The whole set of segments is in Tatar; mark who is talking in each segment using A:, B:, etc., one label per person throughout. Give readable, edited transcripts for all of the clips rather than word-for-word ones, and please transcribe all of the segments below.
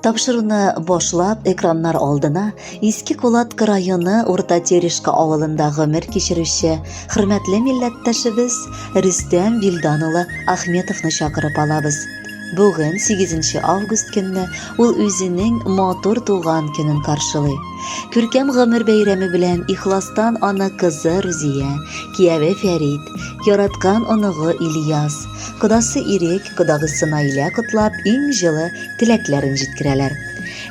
A: Тапшыруны башлап, экраннар алдына Иске Кулатка районы Урта Терешка авылында гомер кичерүче хөрмәтле милләттәшебез Рөстәм Вилдан улы Ахметовны чакырып алабыз. Бүген 8 август көнне ул үзенең матур туган көнен каршылый. Күркәм гомер бәйрәме белән ихластан аны кызы Рузия, кияве Фәрит, яраткан оныгы Ильяс, кодасы Ирек, кодагысы Наилә котлап, иң җылы теләкләрен җиткерәләр.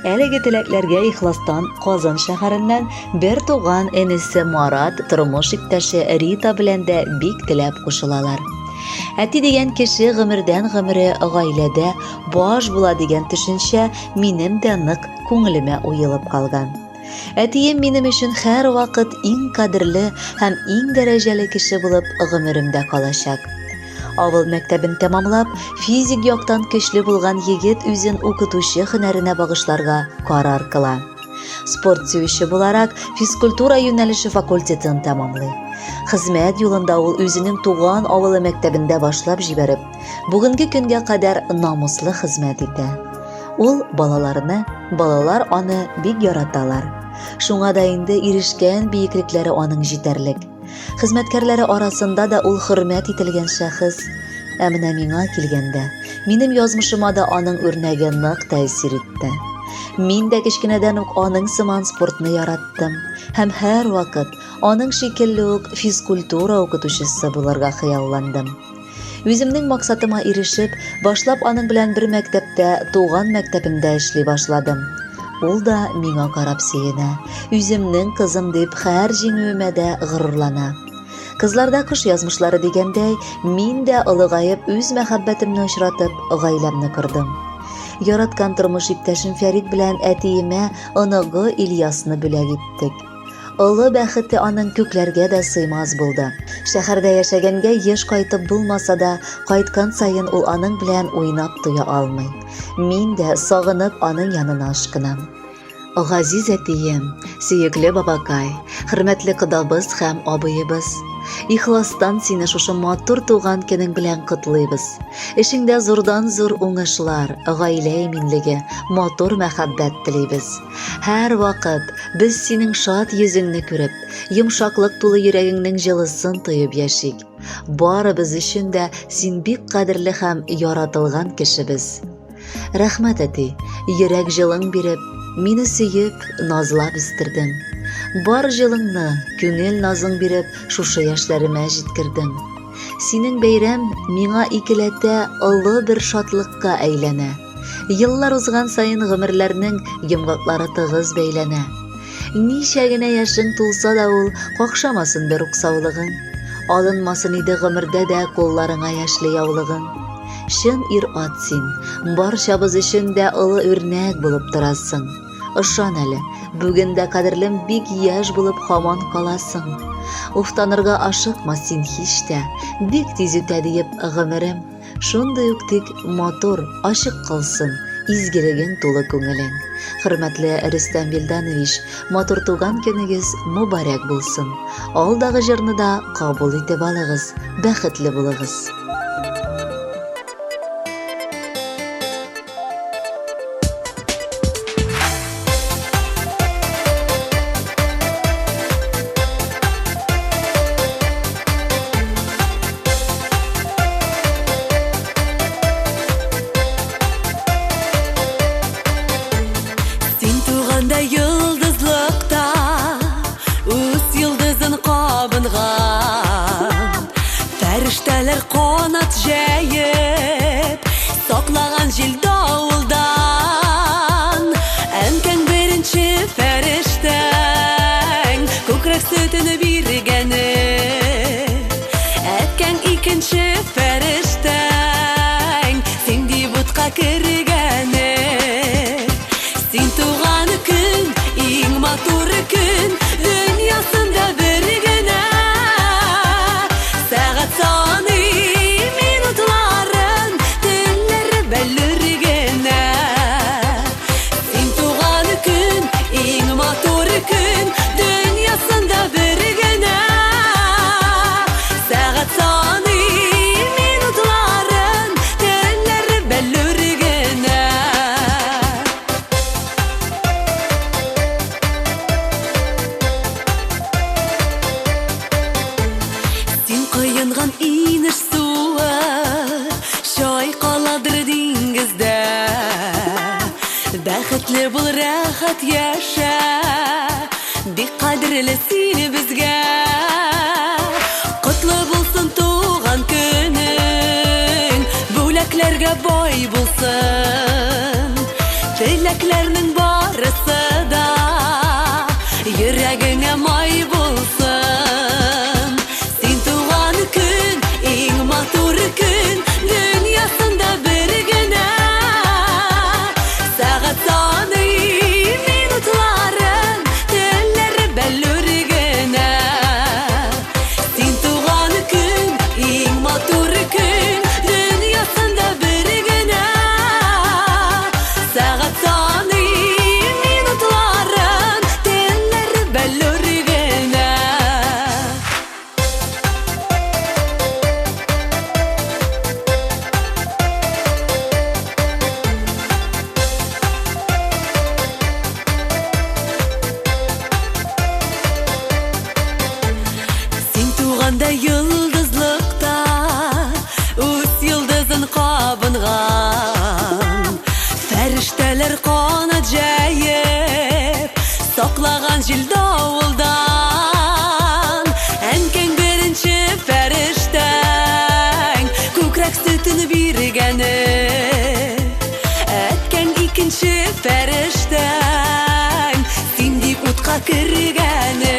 A: Әлеге теләкләргә ихластан Казан шәһәреннән бер туган энесе Марат тормыш иптәше Рита белән дә бик теләп кушылалар. Әти дигән кеше гомердән гомере гаиләдә баш була дигән төшенчә минем дә нык күңелемә уелып калган. Әтием минем өчен һәрвакыт иң кадерле һәм иң дәрәҗәле кеше булып гомеремдә калачак. Авыл мәктәбен тәмамлап, физик яктан көчле булган егет үзен укытучы һөнәренә багышларга карар кыла. Спорт сөюче буларак, физкультура юнәлеше факультетын тәмамлый. Хезмәт юлында ул үзенең туган авылы мәктәбендә башлап җибәреп, бүгенге көнгә кадәр намуслы хезмәт итә. Ул балаларны, балалар аны бик яраталар. Шуңа да инде ирешкән биеклекләре аның җитәрлек. Хезмәткәрләре арасында да ул хөрмәт ителгән шәхес. Ә менә миңа килгәндә, минем язмышыма да аның үрнәге нык тәэсир итте. Мин дә кечкенәдән үк аның сыман спортны яраттым һәм һәрвакыт аның шикелле үк физкультура укытучысы булырга хыялландым. Үземнең максатыма ирешеп, башлап аның белән бер мәктәптә, туган мәктәбемдә эшли башладым. Ул да миңа карап сөенә, үземнең кызым дип һәр җиңүемә дә горурлана. Кызларда кыш язмышлары дигәндәй, мин дә олыгаеп үз мәхәббәтемне очратып, гаиләмне кордым. Яраткан тормыш иптәшем Фәрит белән әтиемә оныгы Ильясны бүләк иттек. Олы бәхете аның күкләргә дә сыймас булды. Шәһәрдә яшәгәнгә еш кайтып булмаса да, кайткан саен ул аның белән уйнап туя алмый. Мин дә сагынып аның янына ашкынам. Газиз әтием, сөекле бабакай, хөрмәтле кодабыз һәм абыебыз. Ихластан сине шушы матур туган көнең белән котлыйбыз. Эшеңдә зурдан-зур уңышлар, гаилә иминлеге, матур мәхәббәт телибез. Һәрвакыт без синең шат йөзеңне күреп, йомшаклык тулы йөрәгеңнең җылысын тоеп яшик. Барыбыз өчен дә син бик кадерле һәм яратылган кешебез. Рәхмәт, әти, йөрәк җылың биреп, мине сөеп, назлап үстердең. Бар җылыңны, күңел назың биреп, шушы яшьләремә җиткердең. Синең бәйрәм миңа икеләтә олы бер шатлыкка әйләнә. Еллар узган саен гомерләрнең йомгаклары тыгыз бәйләнә. Ничә генә яшең тулса да ул какшамасын бер үк саулыгың. Алынмасын иде гомердә дә кулларыңа яшьле яулыгың. Чын ир-ат син, барчабыз өчен дә олы үрнәк булып торасың. Ышан әле, бүген дә кадерлем бик яшь булып һаман каласың. Уфтанырга ашыкма син һич тә, бик тиз үтә диеп гомерем. Шундый ук тик матур, ачык калсын, изгелегең тулы күңелең. Хөрмәтле Рөстәм Вилданович, матур туган көнегез мөбарәк булсын. Алдагы җырны да кабул итеп алыгыз, бәхетле булыгыз.
B: Син туганда йолдызлыкта үз йолдызын кабынган Фәрештәләр канат җәеп Саклаган җил давылдан Әнкәң беренче фәрештәң Күкрәк сөтен биргәне Әткәң икенче фәрештәң Син дип утка кергәне Син туган көн иң матур көн Дөньясында бер генә Сәгать саный минутларын Төннәр бәллүр генә Син туган көн иң матур көн Дөньясында бер генә Сәгать саный минутларын Төннәр бәллүр генә. Бәхетле бул, рәхәт яшә, бик кадерле син безгә. Котлы булсын туган көнең, бүләкләргә бай булсын. Теләкләрнең барысы да йөрәгеңә май булсын. Син туган көн, иң матур көн, дөньясында бер генә. Сәгать саный минутларын, телләр бәллүр генә. Син туган көн, иң матур көн, дөньясында бер генә. Сәгать саный минутларын, телләр бәллүр генә. Син туганда йолдызлыкта үз йолдызын кабынган. Фәрештәләр канат җәеп, саклаган җил давылдан. Әнкәң беренче фәрештәң, күкрәк сөтен биргәне. Әткәң икенче фәрештәң, син дип утка кергәне.